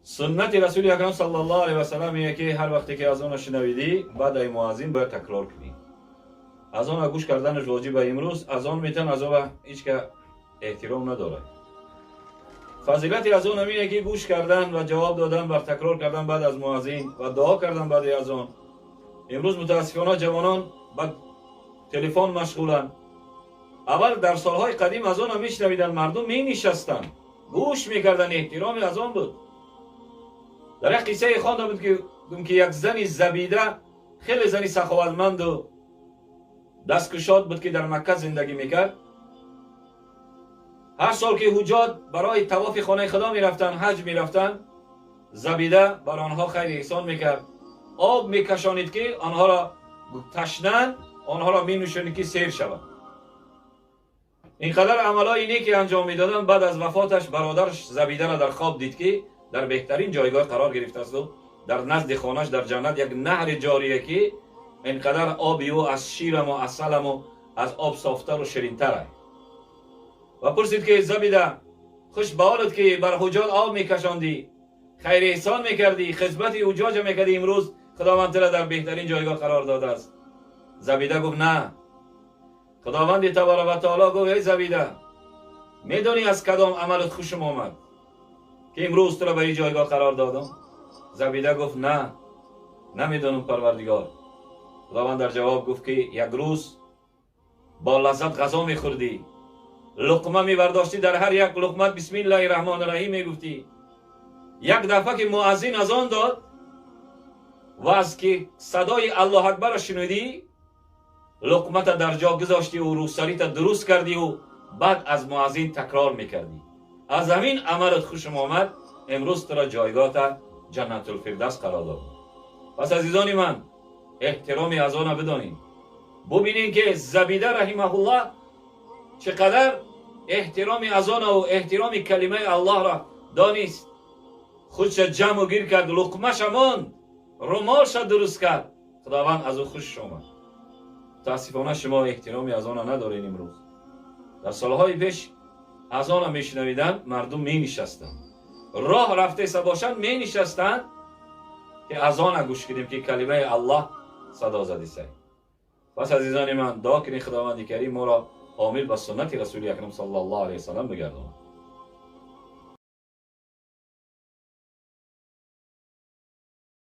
Суннати Расули Акрам саллаллоҳу алайҳи васаллам ине, ки ҳар вақте ки азона шунавидӣ, баъд ай муаззин бояд такрор кунӣ. Азона гӯш карданаш воҷиба. Имрӯз азон метан, азова ҳеҷ ка эҳтиром надорад. Фазилати азон ҳамине, ки гӯш кардан ва ҷавоб додан бар такрор кардан баъд аз муаззин ва дуо кардан баъди азон. Имрӯз мутаассифона ҷавонон ба телефон машғуланд. Аввал дар солҳои қадим азона мешунавиданд, мардум менишастанд, гӯш мекарданд, эҳтироми азон буд. Дар як қиссае хонда буд, ки як зани Забида, хеле зани саховатманду дасткушод буд, ки дар Макка зиндагӣ мекард. Ҳар сол ки ҳуҷҷоҷ барои тавофи хонаи Худо мерафтанд, ҳаҷ мерафтанд, Забида бар онҳо хайри эҳсон мекард, об мекашонид, ки онҳоро ташнанд, онҳоро менӯшонид, ки сер шаванд. Инқадар амалҳои неки анҷом медоданд. Баъд аз вафоташ бародараш Забидаро дар хоб дид, ки дар беҳтарин ҷойгоҳ қарор гирифтаасту дар назди хонаш дар ҷаннат як наҳри ҷорие, ки инқадар оби ӯ аз шираму асаламу аз об софтару ширинтар. Ва пурсид, ки Забида, хуш ба ҳолат, ки бар ҳуҷҷоҷ об мекашондӣ, хайри эҳсон мекардӣ, хизмати ҳуҷҷоҷа мекардӣ, имрӯз Худованд тура дар беҳтарин ҷойгоҳ қарор додааст. Забида гуфт: «На». Худованди табарак ва таоло гуфт: «Эй Забида, медонӣ, аз кадом амалат хушум омад, ки имрӯз тура ба ин ҷойгоҳ қарор додам?» Забида гуфт: «На, намедонам, Парвардигор». Худованд дар ҷавоб гуфт, ки як рӯз бо лаззат ғазо мехӯрдӣ, луқма мебардоштӣ, дар ҳар як луқмат «Бисмиллаҳи раҳмони раҳим» мегуфтӣ. Як дафъа ки муаззин азон дод ва аз ки садои «Аллоҳ акбарро» шунидӣ, луқмата дар ҷо гузоштиву рӯсарита дуруст кардиву баъд аз муаззин такрор мекардӣ. Аз ҳамин амалат хушам омад, имрӯз туро ҷойгоҳта Ҷаннатулфирдавс қарор додам. Пас, азизони ман, эҳтироми азона бидонем. Бубинем, ки Забида раҳимаҳуллоҳ чӣ қадар эҳтироми азонаву эҳтироми калимаи Аллоҳро донист. Худша ҷамъу гир кард, луқмаша монд, румолша дуруст кард, Худованд аз ӯ хушш омад. Мутаассифона, шумо эҳтироми азона надоред. Имрӯз дар солҳои пеш азона мешунавиданд, мардум менишастанд, роҳ рафтеса бошанд, менишастанд, ки азона гӯш кунем, ки калимаи Аллоҳ садо задисай. Пас, азизони ман, дуо кунед, Худованди Карим моро омил ба суннати Расули Акрам саллаллоҳу алайҳи васаллам бигардонад.